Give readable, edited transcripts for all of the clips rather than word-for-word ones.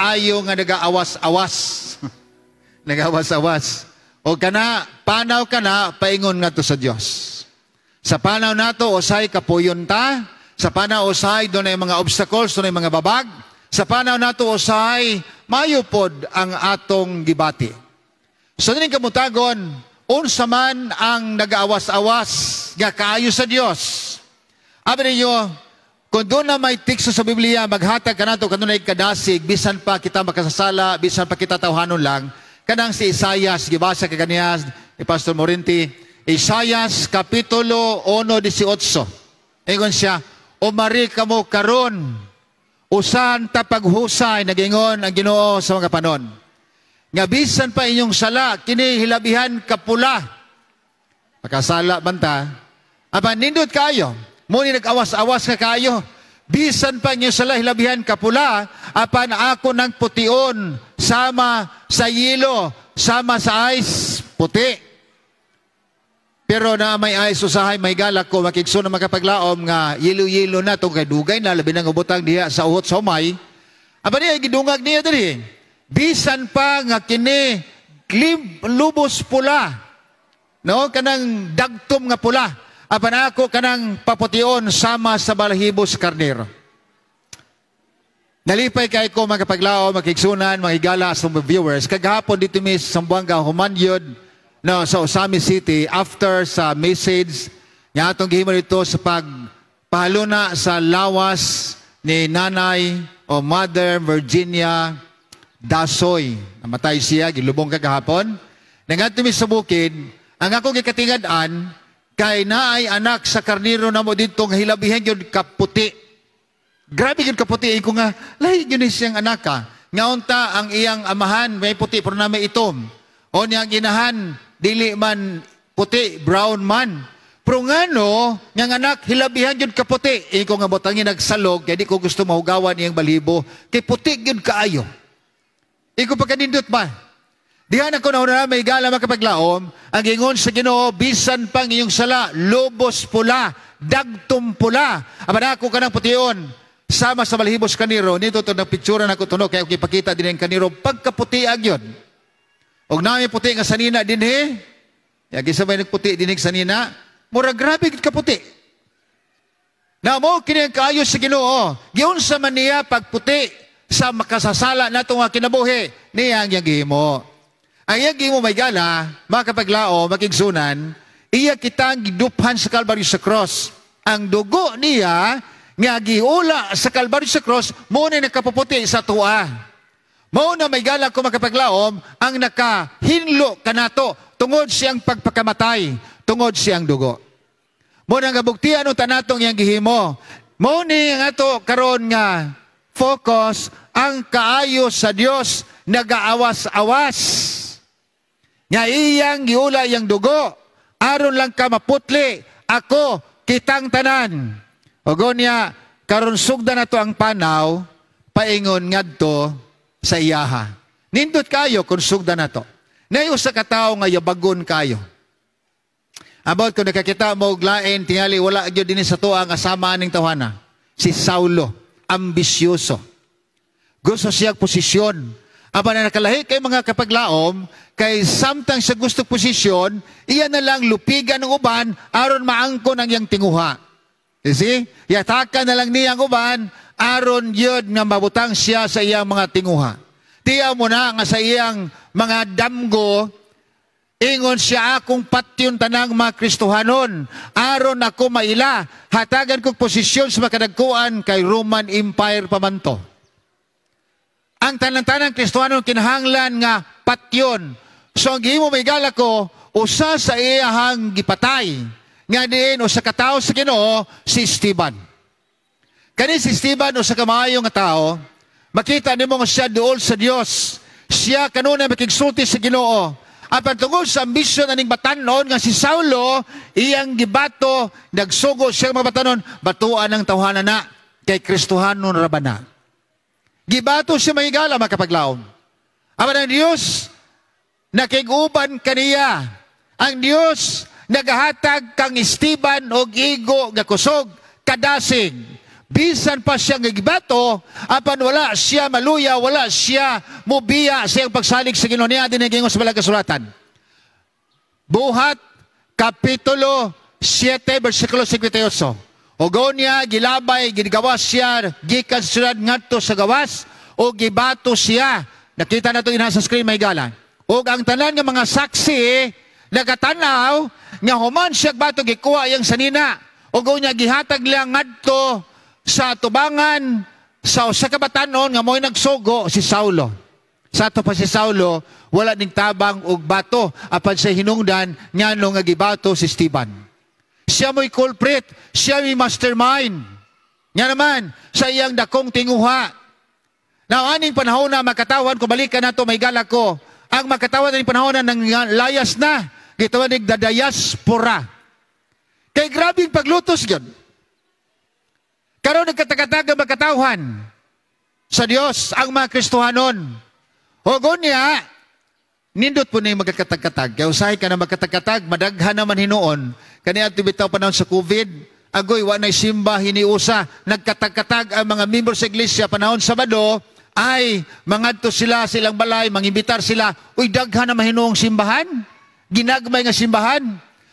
kaayo nga nagaawas-awas. Nagaawas-awas. O kana, panaw kana, paingon ngadto sa Dios. Sa panaw nato, usay kapuyon ta. Sa panaw usay, dunay mga obstacles, dunay mga babag. Sa panaw nato usay, mayo pod ang atong gibati. So nining kabuntagon, unsa man ang nagaawas-awas nga kaayo sa Dios. Abi ninyo, kung duna may teksto sa Biblia, maghatag kanato kanunay kadasig, bisan pa kita makasasala, bisan pa kita tawhanon lang, kanang si Isayas, gibasa kaganiha ni Pastor Morinti, Isayas Kapitulo 1:18. Ingon siya, "Umari kamo karon, usahan ta paghusay," nagingon ang Ginoo sa mga panon. "Nga bisan pa inyong sala, kini hilabihan kapula." Makasala man ta, apan nindot kayo, mao ni nag-awas-awas ka kayo. "Bisan pa inyong sala hilabihan kapula, apan ako nang pution sama sa yelo, sama sa ice, puti." Pero na may ice usahay may galak ko makigso na makapaglaom nga yelo-yelo na tong kay dugay na labi nang ubutang diha sa uhot sa humay. Apan niya gidungag niya diri. Bisan pa nga kini lubos pula. No, kanang dagtom nga pula. Apan ako kanang papution sama sa balahibo sa karnero. Nalipay kay ko mga kapaglaom, makigsunan, mga higala sa mga viewers. Kagahapon dito mi sa Zamboanga humanyod, no, sa Ozamiz City after sa message nga atong gihimo dito sa pagpahaluna sa lawas ni Nanay o Mother Virginia Dasoy. Namatay siya, gilubong kagahapon. Nangadto mi sa bukid, ang akong gikatingad-an, kay naay anak sa karniro namo dito nga hilabihan gyud kaputi. Grabe gyud kaputi ko nga lahi gyud ni siyang anak ka. Nga unta ang iyang amahan may puti pero na may itom. O niyang inahan dili man puti, brown man. Pero ngano, nga anak hilabihan gyud kaputi. Iko nga butangin nagsalog kay di ko gusto mahugawan iyang balibo kay puti gyud kaayo. Iko pagkanindot ba? Diha na ko na may gala makapaglaom, ang ingon sa Ginoo, bisan pang iyong sala, lubos pula, dagtom pula. Apan ako kanang pution, sama sa balhibos kaniro, nito to ng picture na ko tuno, kaya ipakita din ang kaniro, pagkaputi agyon. Og nami puti nga sanina dinhi, yagi sa may nagputi dinhi sanina, mura grabe gid kaputi. Na mo kini ang kaayo sa Ginoo, giunsa man niya pagputi sa makasasala nato nga kinabuhi, niya ang iyang gihimo. Ang iyang gihimo may gala, makapaglao, makigsunan, iya kitang giduphan sa Kalbaryo sa cross. Ang dugo niya nga giula sa Kalbaryo sa cross, mao na nakapuputi sa atoa. Mao na may gala ko makapaglaom, ang nakahinlo kanato tungod siyang pagpakamatay, tungod siyang dugo. Mao na nga bugtian unta natong iyang gihimo. Mao ni ang ato karon nga focus, ang kaayo sa Dios nagaawas-awas. Nga iyang giula iyang dugo, aron lang ka maputli, ako, kitang tanan. O niya, karon sugda na to ang panaw, paingon ngadto sa iyaha. Nindot kayo kung sugda na to. Nay usa ka tawo nga yabagon kayo. About kung nakakita mo og lain, tingali wala gyud dinhi sa tuwa nga sama aning tawhana. Si Saulo, ambisyoso. Gusto siya posisyon. Apan na nakalahi kay mga kapaglaom, kay samtang siya gusto posisyon, iya na lang lupigan ng uban aron maangkon ang iyang tinguha. You see? Yataka na lang niya ang uban aron yun nga mabutang siya sa iyang mga tinguha. Tiyaw mo na nga sa iyang mga damgo, ingon siya, "Akong patyon tanang mga Kristohanon, aron ako maila, hatagan kong posisyon sa makadagkuan," kay Roman Empire pa man to. Ang tanan-tanang Kristohanon kinahanglan nga patyon. So ang gihimo may gala ko, usa sa iyahang gipatay, nga diin usa ka tawo sa Ginoo, si Esteban. Kani si Esteban usa ka maayo nga tao, makita nimo nga siya duol sa Dios. Siya kanunay makigsulti sa Ginoo. Apan tungod sa ambisyon aning batanon nga si Saulo, iyang gibato, nagsugo siya mga batanon, batuan ang tawhana na, kay Kristohanon ra ba na. Gibato siya mahigala makapaglaom. Apan ang Dios nakig-uban kaniya. Ang Dios nagahatag kang Esteban og igo nga kusog, kadasig. Bisan pa siya nga gibato, apan wala siya maluya, wala siya mubiya sa iyang pagsalig sa Ginoo niya din sa balang kasulatan. Buhat Kapitulo 7, versikulo 58. O niya, gilabay, gigawas siya, gikan sa syudad ngadto sa gawas, o gibato siya. Nakita na ito sa screen, may gala. O ang tanan nga mga saksi, nagatanaw, nga human siya bato, gikuha iyang sanina. O niya, gihatag lang ngadto sa tubangan sa usa ka batanon nga mo'y nagsugo si Saulo. Sa ato pa si Saulo, wala ning tabang og bato apan sa hinungdan ngano nga gibato si Esteban. Siya mo'y culprit, siya mo'y mastermind. Nga naman, sa iyang dakong tinguha. Now, aning panahon na makatawan, kung balikan nato may gala ko, ang makatawan aning panahon na nang layas na, gitawag nig diaspora. Kay grabing paglutos yun. Karon nagkatakatag ang makatawhan sa Dios ang mga Kristohanon. O niya, nindot po ni magkatagkatag. Kaya usahay ka na magkatagkatag, madaghan naman hinuon. Kani ato bitaw panahon sa COVID, agoy, wa na'y simba hiniusa. Nagkatagkatag ang mga membro sa iglesia panahon Sabado, ay mangadto sila silang balay, mangimbitar sila. Uy, daghan na mahinuong simbahan. Ginagmay nga simbahan.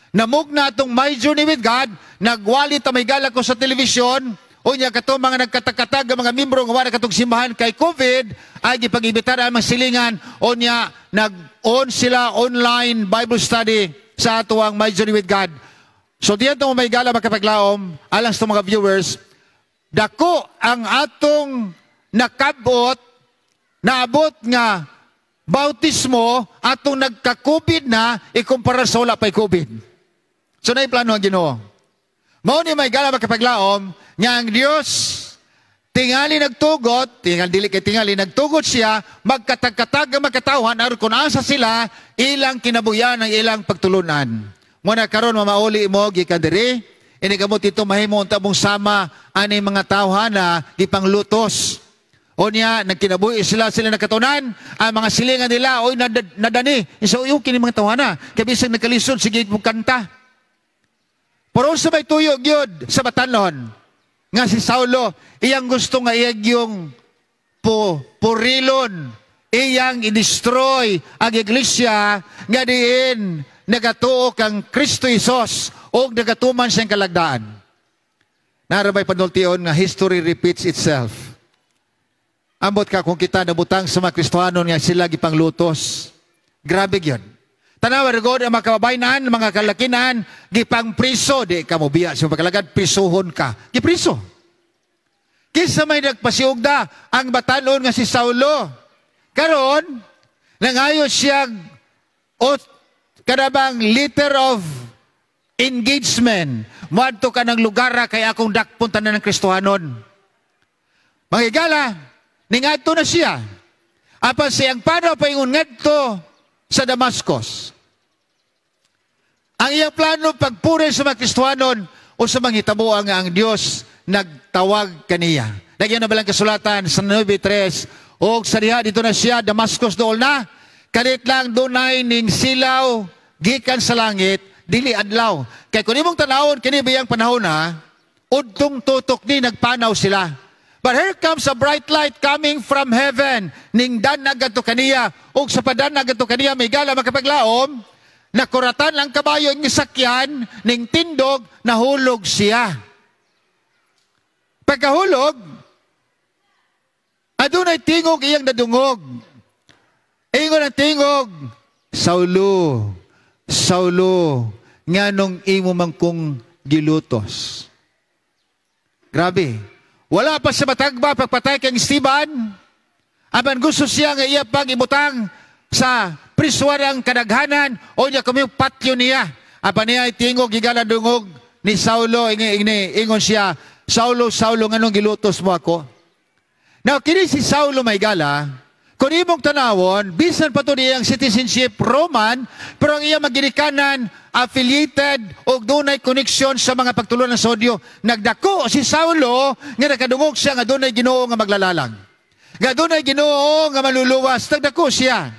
Namugna atong My Journey with God, nagwali ta may gala ko sa telebisyon. Unya kato mga nagkatakatag ang mga membro nga wala katong simbahan kay COVID ay gipag-imbitar ang mga silingan, unya nag-on sila online Bible study sa atuang My Journey with God. So diyan mo may gala makapaglaom alang sa mga viewers, dako ang atong nakabot naabot nga bautismo atong nagka-COVID na ikumpara sa wala pa'y COVID. So naay plano ang Ginoo. Mao ni may gala makapaglaom nga ang Dios tingali nagtugot, tingali dili kay tingali nagtugot siya magkatagkatag ang makatawhan aron kun asa sila ilang kinabuyan ang ilang pagtulunan. Mo na karon mamauli mo gikan diri, ini kamot ito mahimo unta mong sama ani mga tawhana gipanglutos. O niya, nagkinabuhi sila, sila nakatunan, ang mga silingan nila, oy, nadani. Isa, uy, kini mga tawhana. Kaya bisag nagkalisod, sige mong kanta. Pero sa may tuyog yun, sa batanon, nga si Saulo, iyang gusto nga iyang yung purilon, iyang i-destroy ang iglesia, nga diin nagatuo kang Kristo Isos, o nagatuman siyang kalagdaan. Narabay panultion nga history repeats itself. Ambot ka kung kita nabutang sa mga Kristohanon nga sila gipanglutos. Grabe yun. Tanawa rigod ang mga kababayanan, mga kalakinan, gipang priso, di ka mo biya sa pagkalagad, prisuhon ka. Gipriso. Kinsa may nagpasiugda ang batanon nga si Saulo. Karon, nangayo siya o kanabang letter of engagement. Muadto ka ng lugar kay akong dakpon tanan ng Kristohanon. Mga igala, ningadto na siya. Apan siyang plano paingon ngadto sa Damascus. Ang iyang plano pagpuri sa mga Kristohanon o sa mga hitabo ang Dios nagtawag kaniya. Nagyan na balang kasulatan sa 9:3 o sa diha dito na siya Damascus dool na kalit lang dunay ning silaw gikan sa langit dili adlaw. Kay kun imong tanawon kini biyang panahon na udtong tutok ni nagpanaw sila. But here comes a bright light coming from heaven. Ningdan na gadto kaniya. Ug sa padan na gadto kaniya, may gala makapaglaom, nakuratan ang kabayo ang sakyan, ning tindog, nahulog siya. Pagkahulog, adunay tingog iyang nadungog. Ingon ang tingog, Saulo, Saulo, nganong imo man kong gilutos. Grabe. Wala pa sa matagba pagpatay kang Esteban. Apan gusto siya nga iya pang ibutang sa priswan ang kadaghanan o niya kami patyo niya. Apan niya tingog gigala dungog ni Saulo, ingon siya, Saulo, Saulo, nganong gilutos mo ako? Now, kini si Saulo may gala, kung imong tanawon, bisan pa to niyang citizenship Roman, pero ang iyang maginikanan, affiliated o dunay connection sa mga pagtulunan sa Hudyo. Nagdako si Saulo nga nakadungog siya nga dunay Ginoo nga maglalalang. Nga dunay Ginoo nga maluluwas. Nagdako siya.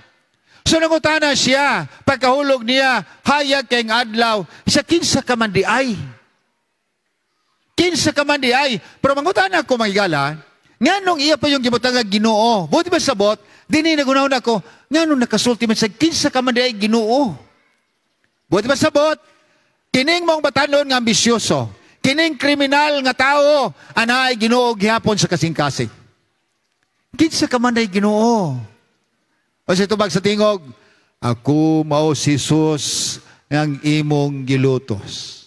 So nangutana siya, pagkahulog niya, hayag kayong adlaw, sa kinsa ka man di ay? Kinsa Kinsa ka man di ay? Pero mangutan ako, mga higala, nganong iya pa yung gibutang nga Ginoo? Buti ba sabot? Dini nagunaw na ako, nganong nakasulti man sa kinsa ka man di ay Ginoo? Buti ba sabot? Kining mong batanon nga ambisyoso, kining kriminal nga tao, anay Ginoo gihapon sa kasing-kasing. Kinsa ka man ay Ginoo? O sa tubag sa tingog, ako mao si Jesus ng imong gilutos.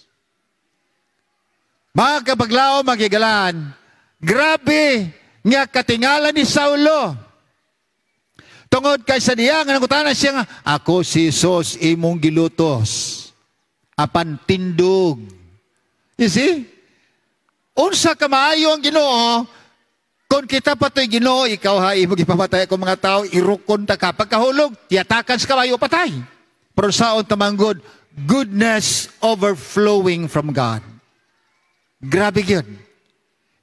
Mga kapaglaom, magigalan, grabe nga katingalan ni Saulo. Tungod kay sa diya, nga nangutana siya nga, ako si Jesus imong gilutos. Apan tindog. You see? Unsa ka maayo ang Ginoo, kung kita patoy Ginoo, ikaw ha, imong ipapatay ako mga tao, irukon ta ka. Pagkahulog, tiyatakan sa kabayo, patay. Pero saon tamanggod, goodness overflowing from God. Grabe yun.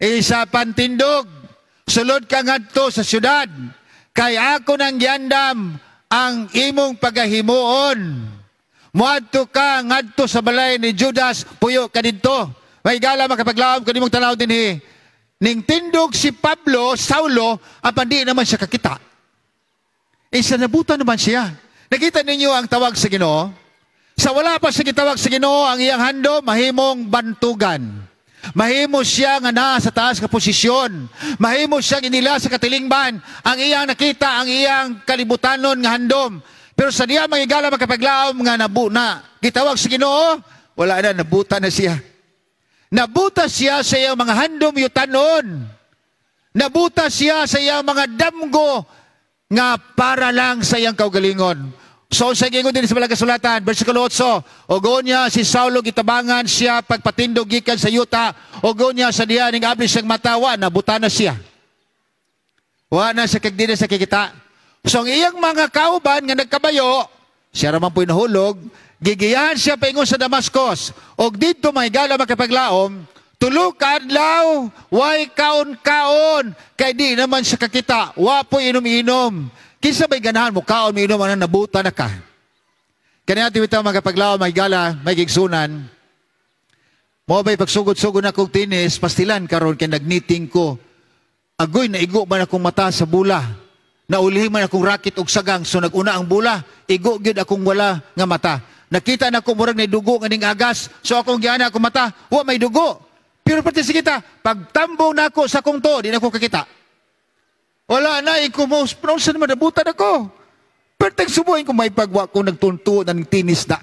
Isa pantindog, sulod ka ngadto sa syudad, kay ako nang giandam ang imong pagahimuon. Muadto ka ngadto sa balay ni Judas, puyo ka didto. May gala makapaglaom kun imong tanaw dinhi. Ning tindog si Pablo, Saulo, apan di naman siya kakita. Isa nabutan naman siya. Nakita ninyo ang tawag sa Ginoo? Sa wala pa siya gitawag sa Ginoo, ang iyang handom mahimong bantugan. Mahimo siya nga naa sa taas nga posisyon. Mahimo siya inila sa katilingban. Ang iyang nakita, ang iyang kalibutanon nga handom. Pero sa diya mangigala makapaglaom nga nabu na gitawag sa Ginoo, wala na, nabuta na siya. Nabuta siya sa iyang mga handom yutanon. Nabuta siya sa iyang mga damgo nga para lang sa iyang kaugalingon. So sa gingon din sa Balang Kasulatan, versikulo 8, Ogo niya si Saulo gitabangan siya pagpatindog gikan sa yuta, ogo niya sa diya ning abli siyang mata, wa nabuta na siya. Wa na sa kag di na sa kikita. So ang iyang mga kauban nga nagkabayo, siya raman po'y nahulog, gigiyahan siya paingon sa Damascus. Og didto may gala makapaglaom, tulo ka adlaw, way kaon-kaon, kay di naman siya kakita, wa po'y inom-inom. Kinsa may ganahan mo, kaon, miinom, anang nabuta na ka. Kanya bitaw mga paglaom, may gala, may gigsunan. Mo ba'y pagsugod-sugod na kong tinis, pastilan karon kay nagniting ko. Agoy, naigo man akong mata sa bula. Naulihi man akong racket og sagang, so naguna ang bula, igo gyud akong wala nga mata. Nakita na ko murag na dugo nga ning agas, so akong giana akong mata, wa may dugo. Pero pati sa kita, pagtambong nako sa akong to, di na ko kakita. Wala na, ikumos, pero saan naman nabutan ako? Pero tagsubuhin ko may pagwa ko nagtunto ng tinis na.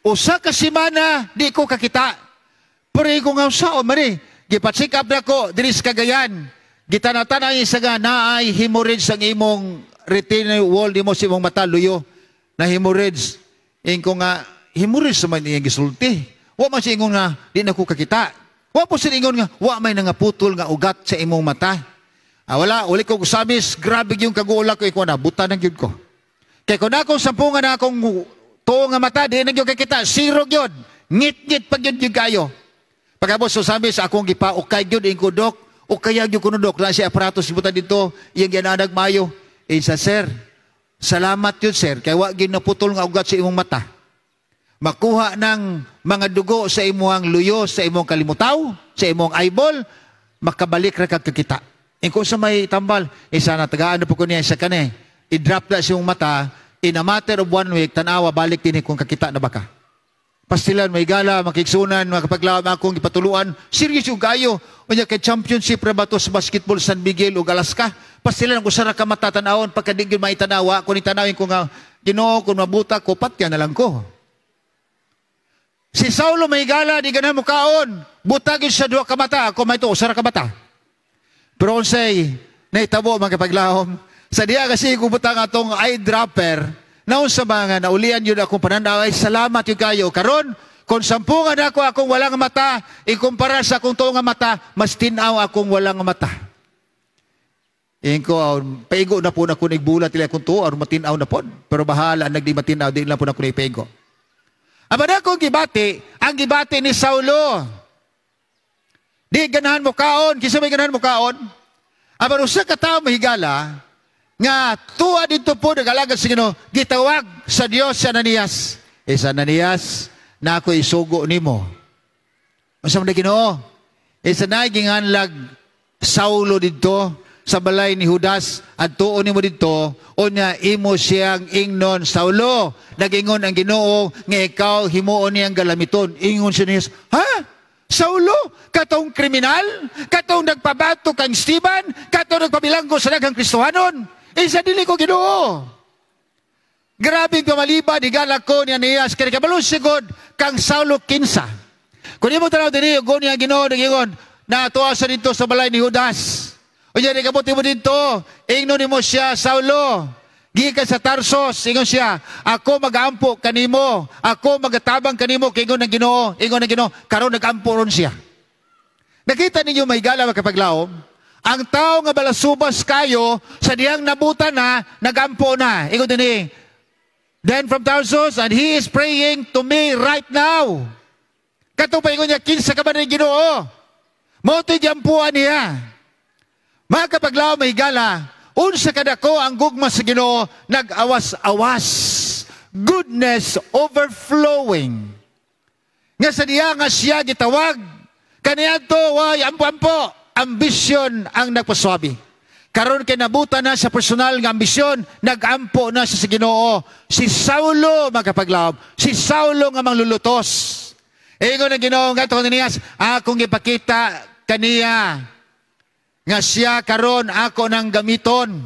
Usa ka semana, di ko kakita. Pero ko nga usaon, mari, gipa-check up na ko, diri sa Cagayan. Gitanatan ang isa nga, naay hemorrhage ang imong retina wall nimo sa imong mata, luyo, na hemorrhage. Ingko nga, hemorrhage naman iyang gisulti. Wa man siya ingon nga, di na ko kakita. Wa po siya ingon nga, wa may nangaputol nga ugat sa imong mata. Ah, wala, uli ko gusamis, grabe yung kaguula ko, ikaw na, buta ng gyud ko. Kaya kung akong sampungan na akong tuo nga mata, di na gyud kakita, zero gyud, ngit-ngit pag gyud gyud kayo. Pagkabos sa samis, akong gipa, okay gyud, ingko dok, o kaya gyud kuno dok, lang siya aparatos ibutan dito, iyang giananag mayo. Eh, sa sir, salamat yun sir, kay wa gyud naputol nga ugat sa imong mata. Makuha ng mga dugo sa imong luyo, sa imong kalimutaw, sa imong eyeball, makabalik ra kag kakita. Ingko sa may tambal, isa na tagaan na po ko niya sa kani. I-drop na sa imong mata, in a matter of 1 week, tanawa, balik din kung kakita na baka. Pastilan, may gala, makiksunan, makapaglaom akong ipatuluan. Serious yung kayo. Unya kay championship ra ba to sa basketball San Miguel ug Alaska. Pastilan kung sa ka mata tanawon, pagka di gyud maitanawa, kung itanawin ko nga, Ginoo, kung mabuta ko, patya na lang ko. Si Saulo may gala, di ganahan mo kaon. Butagin siya duha ka mata, ako may ito, usa ra ka mata. Pero unsay naitabo mga kapaglahom, sa diya kasi kubutang atong eyedropper, naon sa mga naulian yun akong pananaw, ay salamat yung kayo. Karon, kung sampungan ako akong walang mata, ikumpara sa akong tuong mata, mas tinaw akong walang mata. Ingko, paigo na po na ko nagbulat nila akong tuo, aron matinaw na po. Pero bahala, nagdi matinaw, di lang po na ko paigo. Apan akong gibati, ang gibati ni Saulo. Di ganahan mo kaon, kinsa may ganahan mo kaon? Apan usa ka tawo mahigala, nga tuwa dito po nag-alagad sa Ginoo, gitawag sa Dios si Ananias. Eh sa Ananias, na ako isugo nimo. Unsa man Ginoo? Isa na ginganlag Saulo didto sa balay ni Judas, adtuon nimo didto, unya imo siyang ingnon, "Saulo, nagingon ang Ginoo nga ikaw himuon niyang galamiton." Ingon siya niya, "Ha? Saulo, katong kriminal, katong nagpabato kang Esteban, katong nagpabilanggo sa daghang Kristohanon, isa dili ko Ginoo." Grabe pamaliban, higala ko ni Ananias, kaya kabalo sigod kang Saulo kinsa. Kung imo tanaw diri, ug niya Ginoo nagingon, "Naadtoa sa didto sa balay ni Judas. Unya ni kabot mo didto, ingnon nimo siya, 'Saulo, gikan sa Tarsos,' ingon siya, 'Ako magaampo kanimo, ako magatabang kanimo,' kay ingon ng Ginoo, ingon ng Ginoo, karon nagampo ron siya." Nakita ninyo, mga higala, makapaglaom, ang tao nga balasubas kayo sa diyang nabutan na, nagampo na. Ingon dinhi, "Then from Tarsus, and he is praying to me right now." Katong paingon niya, "Kinsa ka ba ni Ginoo?" Mao to'y giampuan niya. Mga kapaglaom, mahigala, unsa kadako ang gugma sa Ginoo, nag-awas-awas. Goodness overflowing. Nga sa diya nga siya gitawag, kaniadto way ampo-ampo, ambisyon ang nagpaswabi. Karon kay nabuta na sa personal nga ambisyon, nagampo na siya sa Ginoo. Si Saulo, makapaglaom, si Saulo nga manglulutos. Ingon ang Ginoo nga Ananias, "Akong ipakita kaniya nga siya karon ako nang gamiton.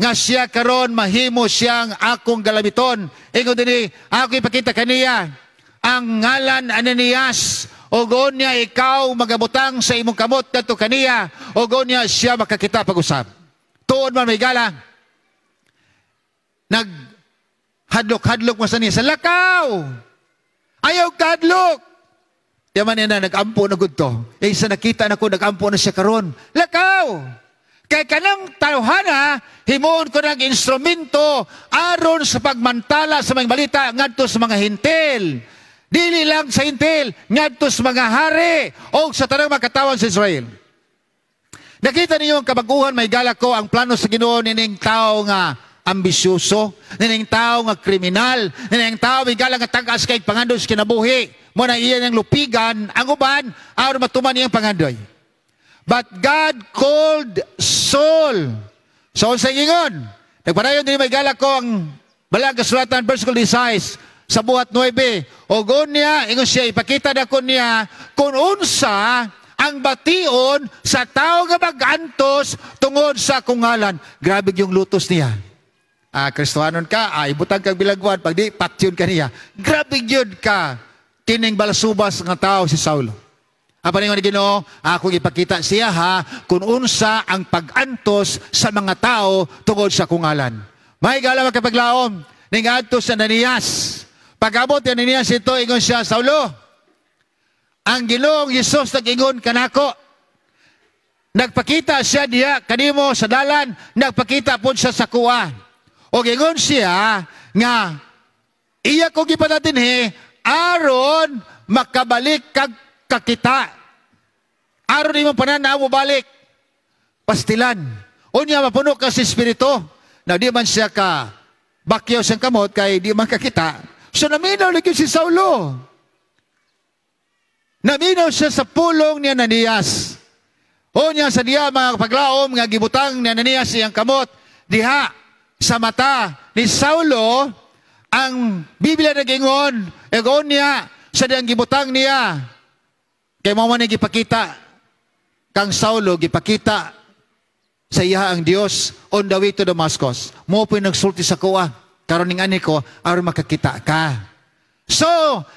Nga siya karon mahimo siyang akong galamiton." Ingon dinhi, "Ako ipakita kaniya ang ngalan Ananias, ug niya ikaw magabutang sa imong kamot kadto kaniya, ug niya siya makakita pag-usab." Tuod man, mahigala. Nag hadlok-hadlok mo sa niya sa lakaw. Ayaw kadlok. Di man niya na nag-ampo na gud to. Eh, sa nakita na ko, nag-ampo na siya karon. Lakaw! Kay kanang tawhana, himuon ko ng instrumento aron sa pagmantala sa mga balita ngadto sa mga Hentil. Dili lang sa Hentil, ngadto sa mga hari o sa tanang makatawan sa Israel. Nakita ninyo ang kabaguhan, mahigala ko, ang plano sa Ginoo nining tao nga ambisyoso, nining tao nga kriminal, nining tao, mahigala, nga tag-as kay pangandoy sa kinabuhi. Mao na iya ng lupigan ang uban aron matuman iyang pangandoy. But God called Saul. So sa ingon, nagpadayon din, mahigala ko, ang balang kasulatan, verse 16 sa Buhat 9. O niya, ingon siya, "Ipakita na ko niya kung unsa ang bation sa tao nga mag-antos tungod sa akong ngalan." Grabe yung lutos niya. Ah, Kristohanon ka, ibutang kag bilangguan, pag di, patyon ka niya. Grabe yun ka, kining balasubas nga tao si Saulo. Ang paningon ni Ginoo, "Akong ipakita siya ha, kung unsa ang pag-antos sa mga tao tungod sa akong ngalan." Mahigala, makapaglaom, ning adto sa Ananias. Pag-abot ni Ananias ito, ingon siya, "Saulo, ang Ginoong Hesus nag-ingon kanako. Nagpakita siya diha kanimo sa dalan, nagpakita po siya sa kuha. O ingon siya nga iya ko gipadadinhi aron makabalik kag kakita. Aron imong pananaw balik. Pastilan. Unya mapuno ka sa Espiritu." Na di man siya ka bakyaw siyang kamot kay di man kakita. So naminaw lagi si Saulo. Naminaw siya sa pulong ni Ananias. O niya sa diya, mga paglaom, nga gibutang ni Ananias iyang kamot diha sa mata ni Saulo, ang Biblia nagingon, ego niya sa diyang gibutang niya kay mao man gipakita kang Saulo, gipakita sa iya ang Dios on the way to Damascus. "Mo po nagsulti sa kuha karon ning ani ko aron makakita ka." So,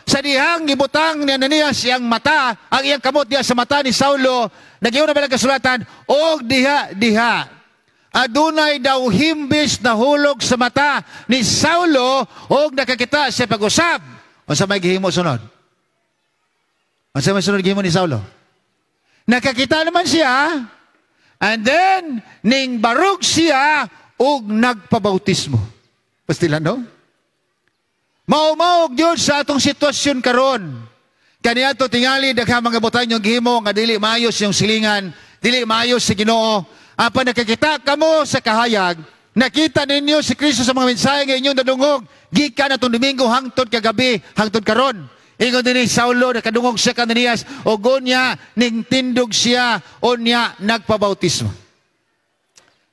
sa dihang gibutang ni Ananias iyang mata, ang iyang kamot diha sa mata ni Saulo, nagyo na ba kasulatan, og diha diha adunay daw himbis na hulog sa mata ni Saulo og nakakita siya pag-usab. Unsa may gihimo sunod? Unsa may sunod gihimo ni Saulo? Nakakita naman siya, and then ning barug siya og nagpabautismo. Pastila, no? Mao-mao gyud sa atong sitwasyon karon. Kaniadto tingali daghang mga butang yung gihimo nga dili maayo sa inyong silingan, dili maayo sa Ginoo. Apan nakakita kamo sa kahayag, nakita ninyo si Kristo sa mga mensahe nga inyong nadungog gikan atong Domingo hangtod kagabi, hangtod karon. Ingon din ni Saulo, nakadungog siya kang Ananias, o unya, ningtindog siya, unya, nagpabautismo.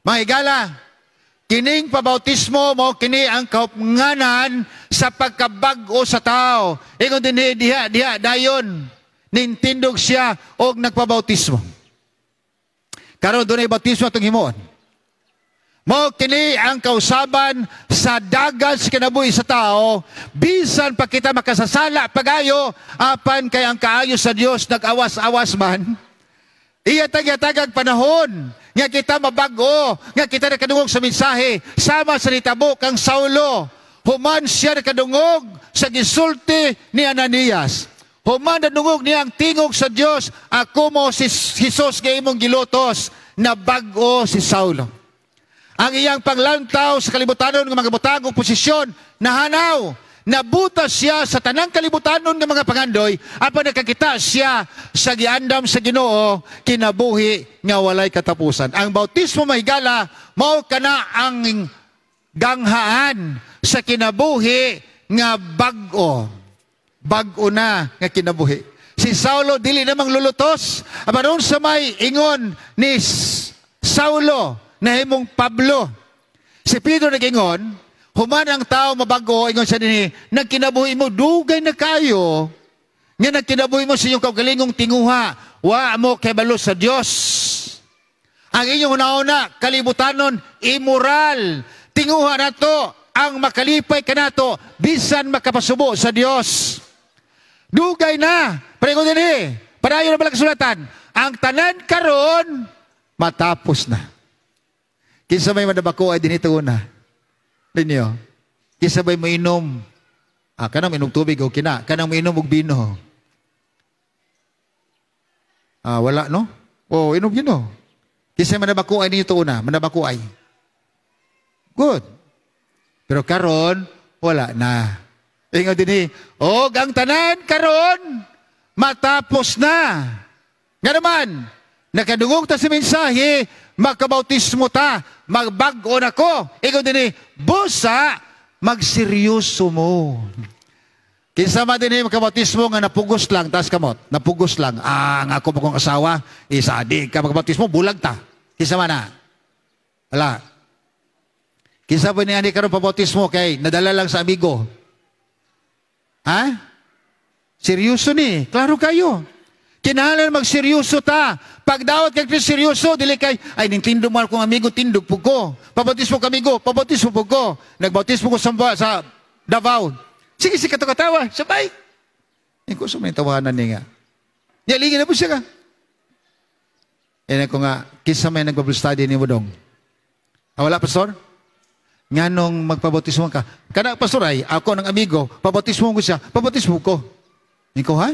Mga higala, kining pabautismo mo kini ang kaupnganan sa pagkabag-o sa tao. Ingon din ni diha, diha, dayon, nintindog siya og nagpabautismo. Karon dunay bautismo atong himuon. Mo kini ang kausaban sa dagan sa kinabuhi sa tao, bisan pa kita makasasala pagayo, apan kay ang kaayo sa Dios nag-awas-awas man. Iya tagyatagag panahon nga kita mabago, nga kita nakadungog sa mensahe, sama sa nitabo kang Saulo. Human siya nakadungog sa gisulti ni Ananias. Human nadungog niya ang tingog sa Dios, "Ako mo si Jesus nga imong gilutos," na bag-o si Saulo. Ang iyang panglantaw sa kalibutanon ng mga butang ug posisyon nahanaw. Nabuta siya sa tanang kalibutanon ng mga pangandoy apan nakakita siya sa giandam sa Ginoo, kinabuhi nga walay katapusan. Ang bautismo, mahigala, mao kana ang ganghaan sa kinabuhi nga bag-o. Bag-o na nga kinabuhi. Si Saulo dili namang lulutos. Apan sa may ingon ni Saulo nahimong Pablo. Si Pedro nag-ingon, human ang tao mabago, ingon siya dinhi, nagkinabuhi mo, dugay na kayo, nga nagkinabuhi mo sa inyong kaugalingong tinguha, wa mo kabalo sa Dios. Ang inyong una-una, kalibutanon, immoral. Tinguha nato, ang makalipay kanato, bisan makapasubo sa Dios. Dugay na. Pero ingon dinhi, padayon na bala kasulatan, ang tanan karon matapos na. Kinsa may manabako ay dinito una? Ninyo. Kinsa may moinom? Ah, kanang minom tubig o kina. Kanang minom og bino. Ah, wala, no? Oh, inom yun, no? Kinsa may manabako ay ninyo una? Manabako ay. Good. Pero karon wala na. Ingon din og ang tanan karon matapos na. Nga naman, nakadungog ta sa mensahe, makabautismo ta, magbag-o na ko. Ingon din busa, magseryoso mo. Kinsa man din makabautismo nga napugos lang, taas kamot, napugos lang. Ah, ang ako mo kong asawa, isa di ka makabautismo, bulag ta. Kinsa man na? Wala. Kinsa ba niya ni karon pabautismo kay nadala lang sa amigo? Ha? Seryoso ni, klaro kayo. Kinahanglan magseryoso ta. Pagdawat kay Kristo seryoso, dili kay, ay, nintindog mo akong amigo, tindog po ko. Pabautismo kamigo, pabautismo po ko. Nagbautismo ko sa Davao. Sige, sige, katawa, sabay. Eh, ko sa may tawanan niya nga. Niyaligin na po siya ka. Eh, ko nga, kinsa may nag-Bible study ni mo dong? Ah, wala, pastor? Nga nung magpabautismo ka, kana pastor ay, ako ng amigo, pabautismo ko siya, pabautismo ko. Ikaw ha?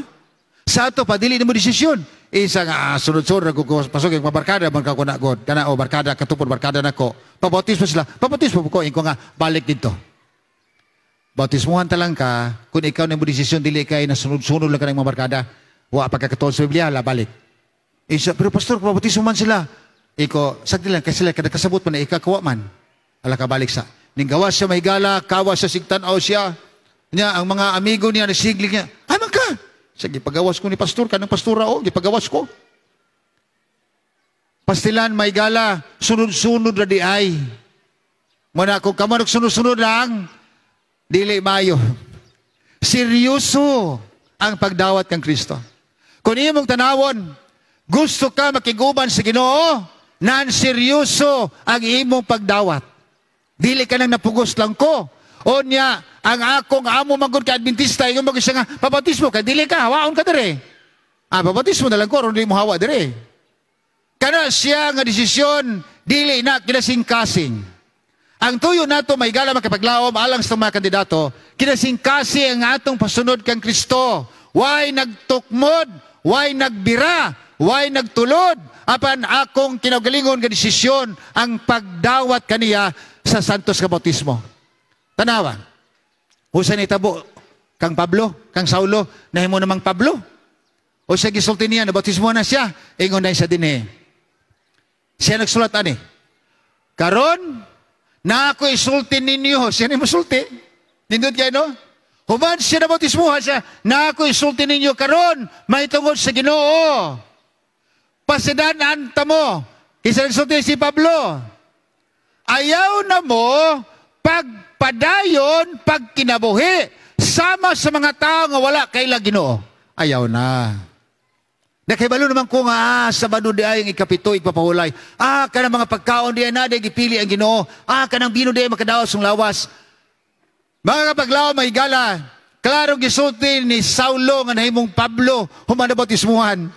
Sa ato pa, dili na mo desisyon. Isa nga, ah, sunod-sunod, pasok yung mabarkada, man ka ko na God. Kana, o barkada, katupod, barkada na ko. Pabautismo sila, pabautismo ko. Ikaw nga, balik dito. Bautismuhan ta lang ka, kung ikaw na mo desisyon, dili kay na sunod-sunod lang ka ng mga barkada. Wa pagkakatuon sa Biblia, la, balik. Isa, pero pastor, pabautismo man sila. Iko, sagdi lang, kasi sila, kada kasabot man na ikakuha man. Ala ka balik sa. Ning gawas siya mahigala, kawa siya sigtan-aw siya. Niya, ang mga amigo niya, nasiglig niya, ay man ka! Sige, pagawas ko ni pastor, kanang pastora o, gipagawas ko. Pastilan, may gala, sunod-sunod na di ay. Muna, kung kamo nagsunod-sunod lang, dili mayo. Seryoso ang pagdawat kang Kristo. Kung imong tanawon, gusto ka makiguban sa Ginoo, nan seryoso ang imong pagdawat. Dili ka nang napugos lang ko. O niya, ang akong amo manggod ka Adventista, ingon mag siya nga, pabautismo ka, dili ka, hawaon ka dire. Ah, pabautismo na lang ko, aron dili mo hawa dire. Kana siya nga desisyon, dili na kinasingkasing. Ang tuyo nato may gala makapaglaom alang sa mga kandidato, kinasingkasing ang atong pasunod kang Kristo. Way nagtukmod, way nagbira, way nagtulod, apan akong kinaugalingon nga desisyon ang pagdawat kaniya sa santos nga bautismo. Tanawa. Usa ni tabo kang Pablo, kang Saulo, nahimo namang Pablo. O siya gisulti niya, nabautismo na siya, ingon na siya dinhi. Siya nagsulat ani. Karon, na ako isulti ninyo. Siya ni mosulti. Nindot kayo, no? Human siya nabautismuhan siya, na ako isulti ninyo karon mahitungod sa Ginoo. Pasidan-an ta mo. Kinsa nagsulti? Si Pablo. Ayaw na mo pagpadayon pagkinabuhi sama sa mga tao nga wala kaila Ginoo. Ayaw na. Nakahibalo naman ko nga, Sabado di ay ang 7 igpapahulay. Kanang mga pagkaon di ay na, di gipili ang Ginoo. Kanang bino di ay makadaos ang lawas. Mga kapaglaom, mga higala, klarong gisulti ni Saulo nga nahimong Pablo human nabautismuhan.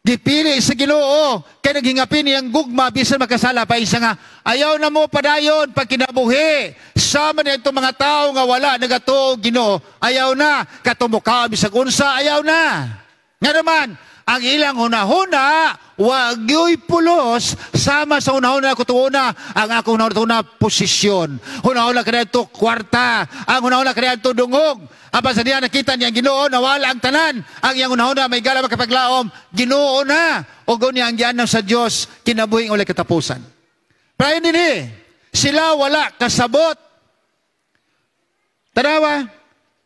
Gipili sa Ginoo kay naghingapin niyang gugma bisan makasala pa isa nga ayaw na mo padayon pagkinabuhi sama niya itong mga tao nga wala nagatuo Ginoo. Ayaw na katumuka bisag unsa, ayaw na. Nga naman ang ilang hunahuna wagyoy pulos sama sa hunahuna ko tuuna. Ang akong hunahuna posisyon, hunahuna kaniadto kwarta, ang hunahuna kaniadto dungog. Apan sa diya nakita niya ang Ginoo, nawala ang tanan. Ang iyang hunahuna, may gala makapaglaom, Ginoo na. O niya ang gianam sa Dios kinabuhing walay katapusan. Pero dinhi, sila wala kasabot. Tanawa,